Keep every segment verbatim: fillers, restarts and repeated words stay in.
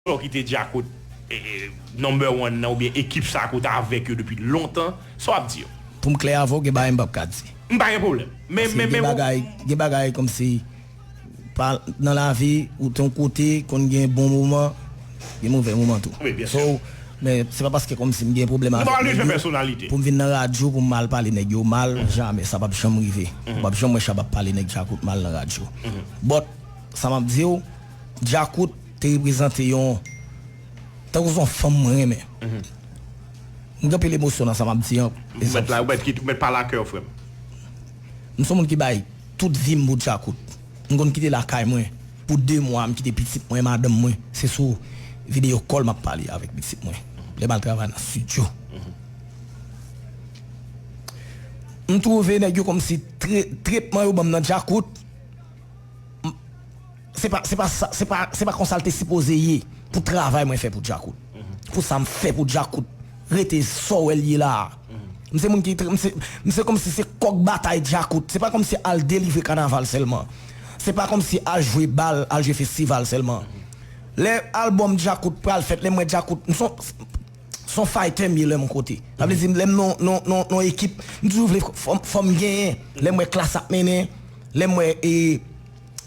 Ou kite Djakout, e, e, number one nan oubyen ekip sa ke w t avèk yo depi lontan, sa w ap di yo? Pou m klè avè w, gen bagay m p ap ka di. M pa gen pwoblèm. Men, Paske men, gen men, bagay, gen bagay kòmsi pa, nan lavi, ou te yon kote, konn gen bon moman, gen movè moman tou. Wi, byen si. So, men se pa paske kòmsi m gen pwoblèm avèk nèg yo pou m vin nan radyo pou m al pale nèg yo mal, jamè, sa p ap janm rive. Ou p ap janm wè Shabba ap pale nèg Djakout mal nan radyo. But, sa m ap di w, Djakout te reprezante yon, tankou se yon fanm mwen renmen. M gen anpil emosyon nan sa m ap di an. Ou mèt la, ou mèt kit, ou mèt pale ak kè w, frè m. M se yon moun ki bay tout vi m pou Djakout. M konn kite lakay mwen pou de mwa, m kite pitit mwen, madanm mwen. Se sou video call m ap pale avèk pitit mwen. Lè m al travay nan estidyo. M twouve nèg yo kòmsi tre, tretman yo ban m nan Djakout, m, se pa, se pa sa, se pa, se pa konsa l te sipoze ye pou travay mwen fè pou Djakout. Pou sa m fè pou Djakout rete sa w wè l ye la a. M se moun ki, m se, m se kòmsi se kòk batay Djakout. Se pa kòmsi al delivre kanaval sèlman. Se pa kòmsi al jwe bal, al jwe festival sèlman. Lè album Djakout pral fèt, lè m wè Djakout, m se yon, se yon fighter m ye lè m yon kote. Sa vle di, lè m nan, nan, nan, nan ekip, m toujou vle fò, fò m genyen. Lè m wè Klass ap mennen, lè m wè, e,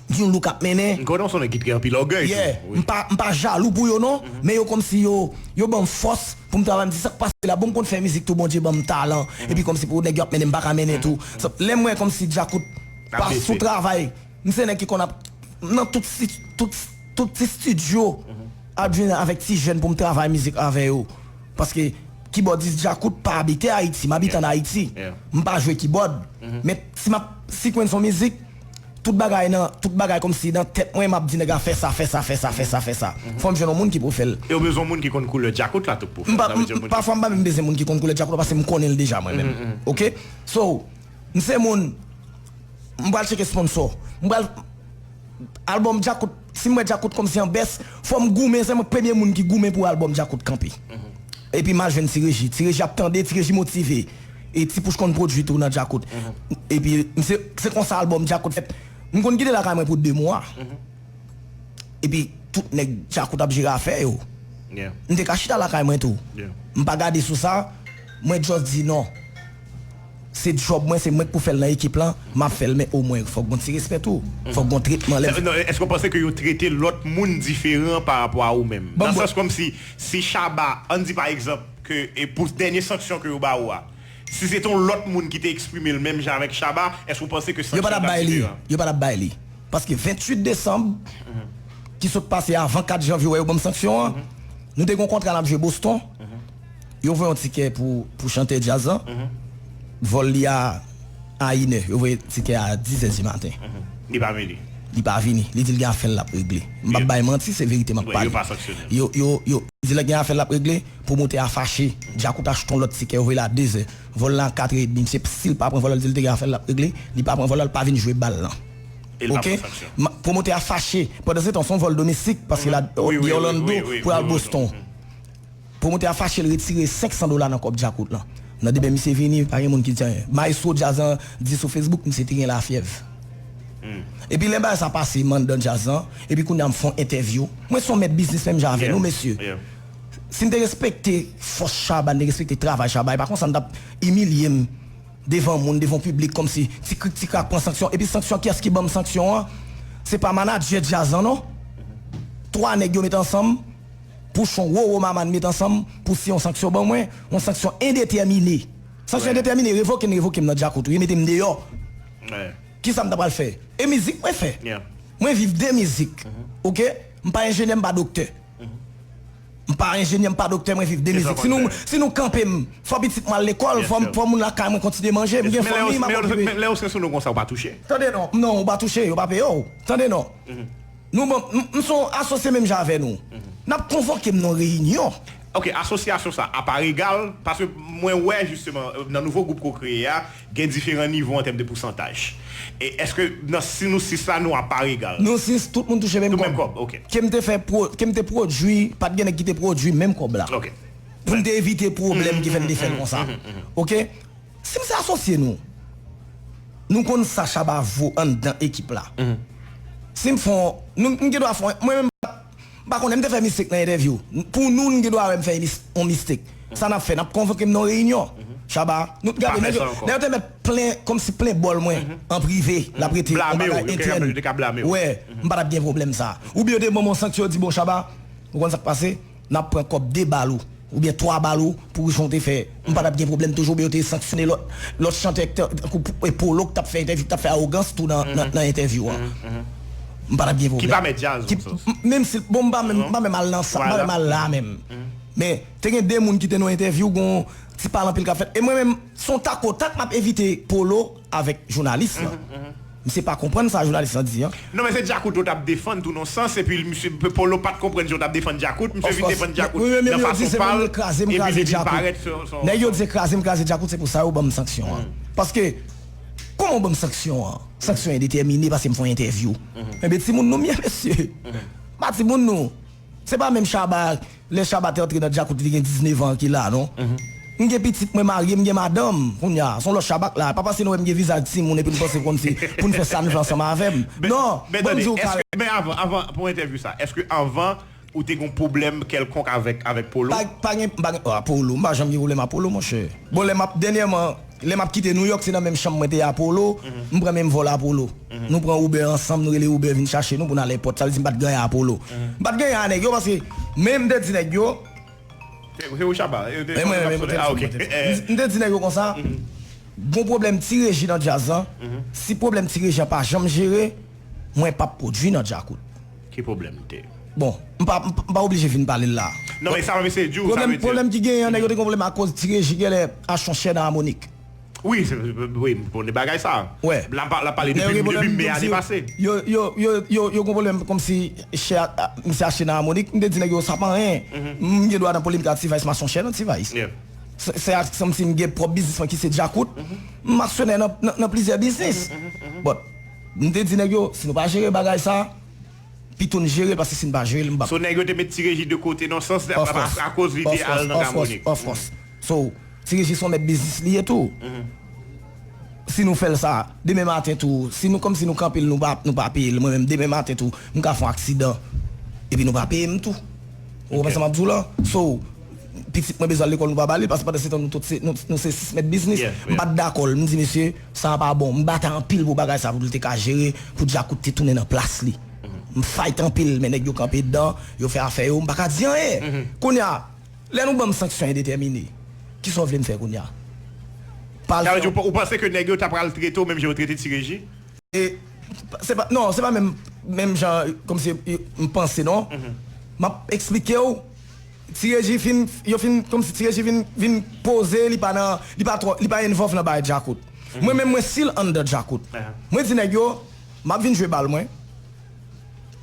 Djunlook ap mennen. M konnen w se yon nèg ki trè anpil ògèy tou. Yeah, m pa, m pa jalou pou yo non, men yo kòmsi yo, yo ban m fòs pou m travay, m di sa k pase la, bon m konn fè mizik tou, Bondye ban m talan, epi kòmsi pou nèg yo ap mennen m pa ka mennen tou. So, lè m wè kòmsi Djakout pa sou travay, m se nèg ki konn ap nan tout, tout, tout ti estidyo ap jwenn avèk ti jèn pou m travay mizik avè yo. Paske kibòdis Djakout pa abite Ayiti, m abite ann Ayiti. M pa jwe kibòd. Men si m ap sikwenn son mizik, tout bagay nan, tout bagay kòmsi nan tèt mwen, m ap di nèg la fè sa, fè sa, fè sa, fè sa, fè sa. Fò m jwenn yon moun ki pou fè l. E w bezwen yon moun ki konn koulè Djakout la tou pou fè l. Sa vle di yon moun ki. Pafwa m pa menm bezwen moun ki konn koulè Djakout la paske m konnen l deja mwen menm. Oke? So, m se moun, m pral tcheke sponsò. M pral Album Djakout, si m wè Djakout kòmsi an bèst, fò m goumen, se mwen premye moun ki goumen pou album Djakout kanpe. Epi m al jwenn Ti Reji. Ti Reji ap tande, Ti Reji motive. E Ti Pouch konn pwodui tou nan Djakout. Epi m se, se konsa album Djakout fèt. M konn kite lakay mwen pou de mwa. Epi tout nèg Djakout ap jere afè yo. M te ka chita lakay mwen tou. M pa gade sou sa, mwen just di non. Se djòb mwen, se mwen k pou fè l nan ekip lan, m ap fè l, men omwen fòk gon ti respè tou. Fòk gon tretman lè. Non, èske w panse ke yo trete lòt moun diferan pa rapò a ou menm? Nan sans kòmsi, si Shabba, ann di pa egzanp, ke, e pou dènye sanksyon ke yo ba ou a, si se te yon lòt moun ki te eksprime l menm jan avèk Shabba, èske w panse ke sanksyon an t ap diferan? Yo pa t ap bay li. Paske venntuit desanm, ki sot pase avan kat janvye, w wè yo ban m sanksyon an, nou te gen yon kontra n ap jwe Boston. Yo voye yon tikè pou, pou chantè djaz lan. Vòl li a, a inè. Yo voye tikè a dizè di maten. Li pa vini. Li pa vini. Li di l gen afè l l ap regle. M p ap bay manti, se verite m ap pale. Yo, yo, yo, li di l gen afè l l ap regle, pwomotè a fache. Djakout achte yon lòt tikè, yo voye l a dezè. Vòl la a katrè edmi. Misye, si l pa pran vòl la, li di l te gen afè l l ap regle. Li pa pran vòl la, l pa vin jwe bal lan. Oke? Pwomotè a fache. Pandansetan, se yon vòl domestik, paske l a, di Orlando pou l al Boston. Pwomotè a fache, l retire senk san dola nan kòb Djakout lan. Nan demen misye vini, pa gen moun ki di anyen. Maestro djaz lan di sou Facebook, misye te gen lafyèv. Epi lè bagay sa pase, m anndan djaz lan, epi kounye a m fè yon entèvyou. Mwen se yon mèt biznis menm jan avè nou, mesye. Si m te respekte fòs Shabba, m te respekte travay Shabba, e pa konsa m t ap imilye m devan moun, devan piblik, kòmsi ti krik ti krak pran sanksyon. Epi sanksyon, kiyès ki ban m sanksyon an? Se pa manadjè djaz lan, non. Twa nèg yo met ansanm, Pouchon, Roro, Maman met ansanm pou siyen yon sanksyon ban mwen, yon sanksyon endetèmine. Sanksyon endetèmine, revoke n, revoke m nan djakout, wi, mete m deyò. Kisa m ta pral fè? E mizik mwen fè. Mwen viv de mizik. Oke? M pa enjenyè, m pa doktè. M pa enjenyè, m pa doktè, mwen viv de mizik. Si nou, si nou kanpe m, fò pitit mwen al lekòl, fò, fò moun lakay mwen kontinye manje, m gen fanmi, m ap okipe. Men lè yo sanksyonnen w konsa, ou pa touche? Tande non, non, ou pa touche, yo pa peye w. Tande non. Nou bon, m, m se yon asosye menm jan avè nou. N ap konvoke m nan yon reyinyon. Ok, asosyasyon sa, a pa egal, paske mwen wè jisteman, nan nouvo gwoup ke w kreye a, gen diferan nivo an tèm de pousantaj. E èske nan, si nou sis la, nou a pa egal? Nou sis, tout moun touche menm kòb. Tout menm kòb, ok. Ke m te fè, ke m te pwodui, pa t gen nèg ki te pwodui menm kòb la. Ok. Pou m te evite pwoblèm ki fè n te fè l konsa. Ok? Si m se asosye nou, nou konn sa Shabba vo anndan ekip la. Si m fè yon, nou, m gen dwa fè yon, mwen menm, M pa konnen, m te fè mistake nan entèvyou. Pou nou, n gen dwa wè m fè yon mistake. Sa n ap fè? N ap konvoke m nan yon reyinyon. Shabba, nou t gade, nèg yo, nèg yo te mèt plen, kòmsi plen bòl mwen, an prive, l ap rete yon bagay entèn. Wè, m pa t ap gen pwoblèm sa. Oubyen yo te ban m yon sanksyon, yo di, bon, Shabba, ou konn sa k pase? N ap pran kòb de bal ou, oubyen twa bal ou, pou jan w te fè. M pa t ap gen pwoblèm toujou, oubyen yo te sanksyone lòt, lòt chantè, tankou Polo, k t ap fè entèvyou, k t ap fè awogans tou nan, nan, nan entèvyou an. M pa t ap gen pwoblèm. Ki pa mèt djaz, m-, menm si, bon, m pa menm, m pa menm al nan sa, m pa menm al la menm. Men, te gen de moun ki te nan entèvyou, gon ti pale anpil k ap fèt. E mwen menm, se yon takotak m ap evite Polo avèk jounalis lan. Misye pa konprann sa jounalis lan di an. Non, men se Djakout yo t ap defann tou nan sans, epi misye Polo pa t konprann jan w t ap defann Djakout, misye vin defann Djakout nan fason pa l, epi li vin parèt son, son, nèg yo di se kraze m kraze Djakout, se pou sa yo ban m sanksyon an. Paske, kòman w ban m sanksyon an? Sanksyon endetèmine paske m fè yon entèvyou. Enben, timoun nou m ye, mesye. Pa timoun nou. Se pa menm Shabba, lè Shabba te antre nan Djakout, li te gen diznèf an ki la, non. M gen pitit, mwen marye, m gen madanm, kounye a, se yon lòt Shabba k la. Pa paske nou wè m gen vizaj timoun epi nou panse kòmsi pou n fè sa n vle ansanm avè m. Non, ban m di w karè. Men avan, avan, pou entèvyou sa, èske avan ou te gen pwoblèm kèlkonk avèk, avèk Polo? Pa, pa gen, pa gen, ah, Polo, m pa janm gen pwoblèm ak Polo, monchè. Bon, lè m ap, dènyèman, lè m ap kite Nouyòk, se nan menm chanm mwen te ye a Polo, m pran menm vòl a Polo. Nou pran Uber ansanm, nou rele Uber vin chache nou pou n al èpòt. Sa vle di m pa t gen anyen a Polo. M pa t gen anyen a nèg yo paske, men m te di nèg yo, se, se ou Shabba, e, te, e mwen, mwen, mwen, ah, ok. M, m te di nèg yo konsa, gon pwoblèm Ti Reji nan djaz lan. Si pwoblèm Ti Reji an pa janm jere, mwen p ap pwodui nan Djakout. Ki pwoblèm te? Bon, m pa, m pa, m pa oblije vin pale l la. Non, men sa m ap eseye di w, sa vle di pwoblèm ki genyen an, nèg yo te gen pwoblèm akoz Ti Reji genlè achte yon chè nan Harmonik. Wi, se, wi, m konnen bagay sa. Wè. L ap, l ap pale depi, depi me ane pase. Yo, yo, yo, yo, yo gen pwoblèm kòmsi chè a, a, misye achte nan Harmonik, m te di nèg yo sa pa anyen. M gen dwa nan polemik ak T-Vice, m achte yon chè nan T-Vice. Se, se ak, kòmsi m gen pwòp biznis mwen ki se Djakout. M aksyonè nan, nan, nan plizyè biznis. But, m te di nèg yo, si nou pa jere bagay sa, pito n jere l, paske si n pa jere l, m p ap. So, nèg yo te met Ti Reji de kote nan sans, akoz li te al nan Harmonik. Of course. So, Ti Reji se yon mèt biznis li ye tou. Si nou fè l sa, demen maten tou, si nou, kòmsi nou kanpe l, nou pa, nou pa peye l, mwen menm, demen maten tou, m ka fè yon aksidan, epi nou pa peye m tou. Ou konprann sa m ap di w la? So, pitit mwen bezwen al lekòl, nou pa ba li l, paske pandan se tan nou tout se, nou, nou se sis mèt biznis. M pa t dakò l, m di, mesye, sa a pa bon. M batay anpil pou bagay sa, pou l te ka jere, pou Djakout te tounen nan plas li. M fight anpil, men nèg yo kanpe dedan, yo fè afè yo, m pa ka di anyen. Kounye a, lè nou ban m sanksyon endetèmine, kisa w vle m fè kounye a? Sa vle di, ou, ou panse ke nèg yo ta pral trete w menm jan yo trete Ti Reji? E, se pa, non, se pa menm, menm jan, kòmsi, m panse, non. M ap eksplike w, Ti Reji fin, yo fin, kòmsi Ti Reji vin, vin poze, li pa nan, li pa twò, li pa involve nan bagay Djakout. Mwen menm, mwen still under Djakout. Mwen di nèg yo, m ap vin jwe bal mwen,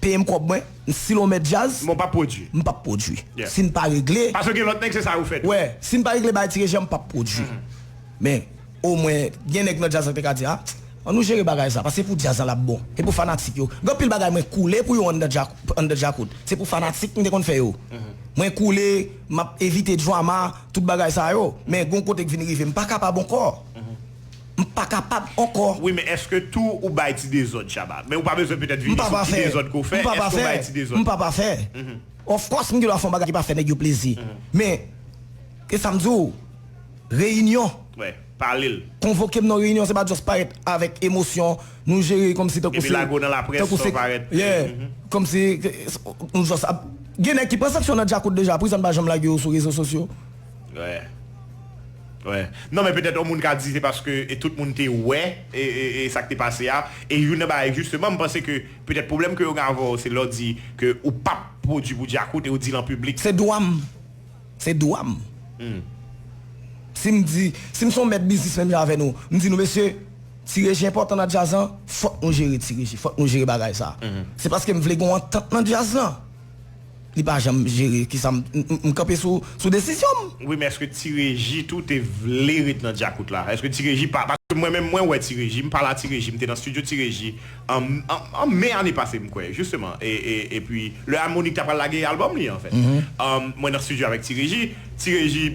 peye m kòb mwen, m still yon mèt djaz. Men w p ap pwodui. M p ap pwodui. Si n pa regle. Paske gen lòt nèg, se sa yo fè tou. Wè, si n pa regle bagay Ti Reji an, m p ap pwodui. Men, omwen, gen nèg nan djaz la te ka di, a, ann nou jere bagay sa, paske se pou djaz la l ap bon. E pou fanatik yo. Gen anpil bagay mwen koule pou yo anndan Dja-, anndan Djakout. Se pou fanatik m te konn fè yo. Mwen koule, m ap evite drama, tout bagay sa yo. Men gon kote k vin rive, m pa kapab ankò. M pa kapab ankò. Wi, men èske tou ou bay ti dezòd, Shabba? Men ou pa bezwen petèt vini sou ti dezòd ke w fè. Èske ou bay ti dezòd? M pa pa fè. Of course, m gen dwa fè yon bagay ki pa fè nèg yo plezi. Men, e sa m di w, reyinyon. Wè, pale l. Konvoke m nan reyinyon, se pa just parèt avèk emosyon, nou jere kòmsi tankou se, tankou se, yeah, kòmsi nou just ap, gen nèg ki pran sanksyon nan Djakout deja, poukisa n pa janm lage yo sou rezo sosyo? Wè. Wè. Non, men petèt yon moun ka di se paske e tout moun te wè e, e, e sa k te pase a. E youn nan bagay, jisteman, m panse ke petèt pwoblèm ke yo gen avè w, se lè w di ke ou p ap pwodui pou Djakout e ou di l an piblik. Se dwa m. Se dwa m. Si m di, si m se yon mèt biznis menm jan avè nou, m di nou, mesye, Ti Reji enpòtan nan djaz lan, fòk nou jere Ti Reji, fòk nou jere bagay sa. Se paske m vle gen yon antant nan djaz lan. Li pa janm jere, kisa m, m, m, m kanpe sou, sou desizyon m. Wi, men èske Ti Reji tou te vle ret nan Djakout la? Èske Ti Reji pa, paske mwen menm, mwen wè Ti Reji, m pale a Ti Reji, m te nan estidyo Ti Reji, an, an, an me ane pase, m kwè, jisteman. E, e, epi, lè Harmonik ta pral lage albòm li, anfèt. An, mwen nan estidyo avèk Ti Reji. Ti Reji,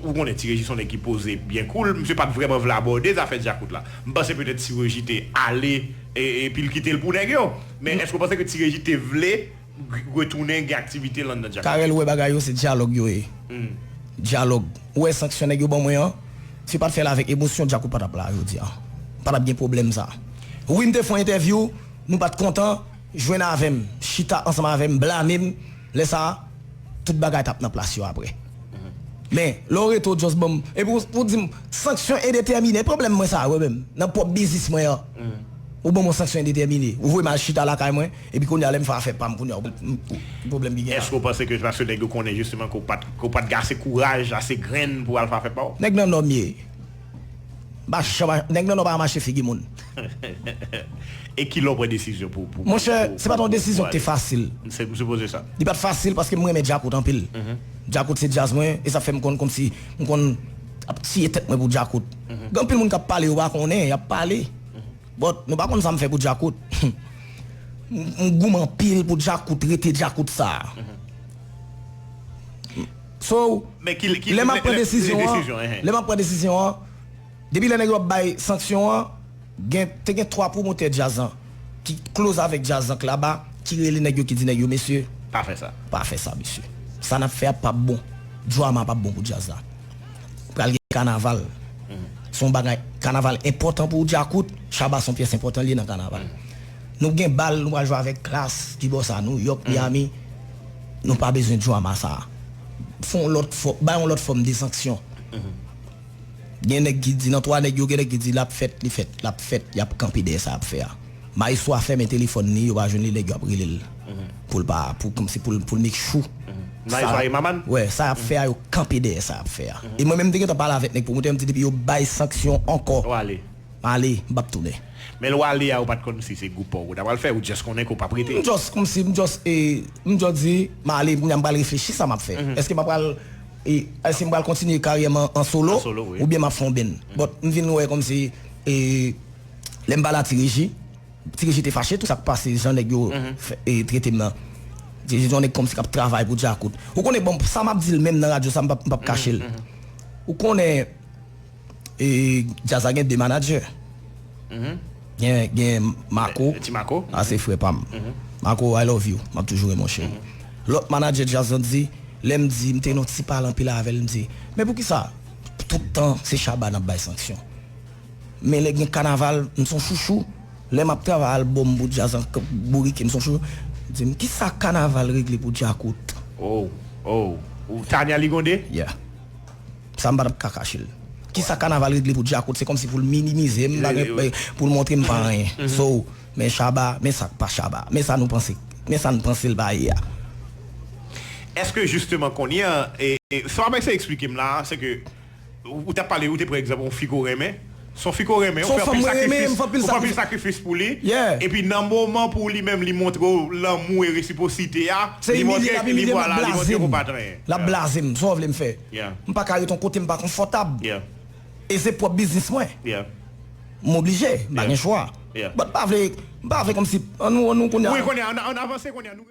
ou konnen Ti Reji se yon nèg ki poze, byen cool. Misye pa t vrèman vle abòde zafè Djakout la. M panse petèt Ti Reji te ale, e, epi l kite l pou nèg yo. Men èske w panse ke Ti Reji te vle retounen gen aktivite l anndan Djakout? Carel, ou wè bagay yo se dyalòg yo ye. Dyalòg. Ou wè sanksyon nèg yo ban mwen an, si yo pa t fè l avèk emosyon, Djakout pa t ap la jodi a. Pa t ap gen pwoblèm sa. Wi, m te fè yon entèvyou, nou pa t kontan, jwenn avè m, chita ansanm avè m, blame m, lè sa a, tout bagay t ap nan plas yo apre. Men, lè w rete w just ban m, epi w, w di m, sanksyon endetèmine, pwoblèm mwen sa, wi menm, nan pwòp biznis mwen an. Ou ban m yon sanksyon endetèmine, ou voye m al chita lakay mwen, epi kounye a lè m fè afè pa m, kounye a, ou, ou, pwoblèm ki gen la. Èske w panse ke se paske nèg yo konnen jisteman ke w pa t, ke w pa t gen ase kouraj, ase grenn pou w al fè afè pa w? Nèg nan nò m ye. M pa janm, nèg nan nò pa mache figi moun. E ki lè w pran desizyon pou, pou Monchè, se pa t yon desizyon ki te fasil. Se, m sipoze sa. Li pa t fasil paske m renmen Djakout anpil. Djakout se djaz mwen, e sa fè m konn kòmsi m konn ap tiye tèt mwen pou Djakout. Gen anpil moun k ap pale, yo pa konnen, y ap pale. But nou pa konn sa m fè pou Djakout. M, m goumen anpil pou Djakout rete Djakout sa. So, Men ki, ki, lè m ap pran lè- desizyon lè an, desizyon, ehe. lè m ap pran desizyon an, depi lè nèg yo ap bay sanksyon an, gen, te gen twa pwomotè djaz lan ki close avèk djaz lan k laba, ki rele nèg yo, ki di nèg yo, mesye, Pa fè sa. Pa fè sa, mesye. Sa n ap fè a p ap bon. Drama p ap bon pou djaz la. Pral gen kanaval. Se yon bagay, kanaval enpòtan pou Djakout. Shabba se yon pyès enpòtan li ye nan kanaval. Nou gen bal, nou pral jwe avèk Klass, ki bò sa, New York, Miami. Nou pa bezwen drama sa. Fè yon lòt fò, bay yon lòt fòm de sanksyon. Gen nèg ki di, nan twa nèg yo, gen nèg ki di l ap fèt, li fèt, l ap fèt, y ap kanpe dèyè sa y ap fè a. Maestro a fèmen telefòn li, yo pa jwenn li, nèg yo ap rele l. Pou l pa, pou, kòmsi pou l, pou l make sure. Maestro a ye Maman? Wè, sa y ap fè a, yo kanpe dèyè sa y ap fè a. E mwen menm, m te gentan pale avèk nèg pwomotè, m di depi yo bay sanksyon ankò, W ale. M ale, m p ap tounen. Men lè w ale a, ou pa t konn si se gwoup pa w ou ta pral fè, ou just konnen ke w p ap rete. M just, kòmsi, m just, e, m just di, m ale, kounye a m pral reflechi sa m ap fè. Èske m ap pral, e, èske m pral kontinye karyè m an, an solo, An solo, wi. Oubyen m ap fè yon band? But m vin wè kòmsi, e, lè m pale a Ti Reji, Ti Reji te fache, tout sa k pase, jan nèg yo fè, e, trete m nan. Ti Reji se yon nèg kòmsi k ap travay pou Djakout. Ou konnen, bon, sa m ap di l menm nan radyo, sa m p ap, m p ap kache l. Ou konnen, e, djaz la gen de manadjè. Gen, gen Marco. Ti Marco. A, se frè pa m. Marco, I love you. M ap toujou renmen w, cheri. Lòt manadjè djaz lan di, lè m di, m te nan yon ti pale anpil avè l, m di, men poukisa tout tan se Shabba n ap bay sanksyon? Men lè gen kanaval, m se yon chouchou. Lè m ap travay albòm pou djaz an k-, bourike, m se yon chouchou. Di m, kisa kanaval regle pou Djakout? Oh, oh. Ou Tania Ligonde? Yeah. Sa m pa t ap ka kache l. Kisa kanaval regle pou Djakout? Se kòmsi pou l minimize m, bagay, pou l montre m pa anyen. So, men Shabba, men sa k pa Shabba. Men sa nou panse, men sa n panse l pa ye a. Èske jisteman kounye a, e, e, sa w ap eseye eksplike m la, se ke ou, ou t ap pale, ou te pran egzanp yon fi ke w renmen. Se yon fi ke w renmen, Se yon fanm mwen renmen, m fè anpil ou fè anpil sakrifis. Sakrifis pou li. Yeah. Epi nan moman pou li menm, li montre w lanmou e resipwosite a, Se li imilye montre, l ap li imilye m, l vwala, ap li montre blaze ke w m. pa t anyen. L ap blaze m, sa w vle m fè? Yeah. M pa ka ret yon kote m pa konfòtab. Yeah. E se pwòp biznis mwen. Yeah. M oblije, m pa Yeah. gen chwa. Yeah. But m pa vle, m pa vle kòmsi, ann nou, ann nou kounye a. Wi, kounye a, ann, ann avanse kounye a. Nou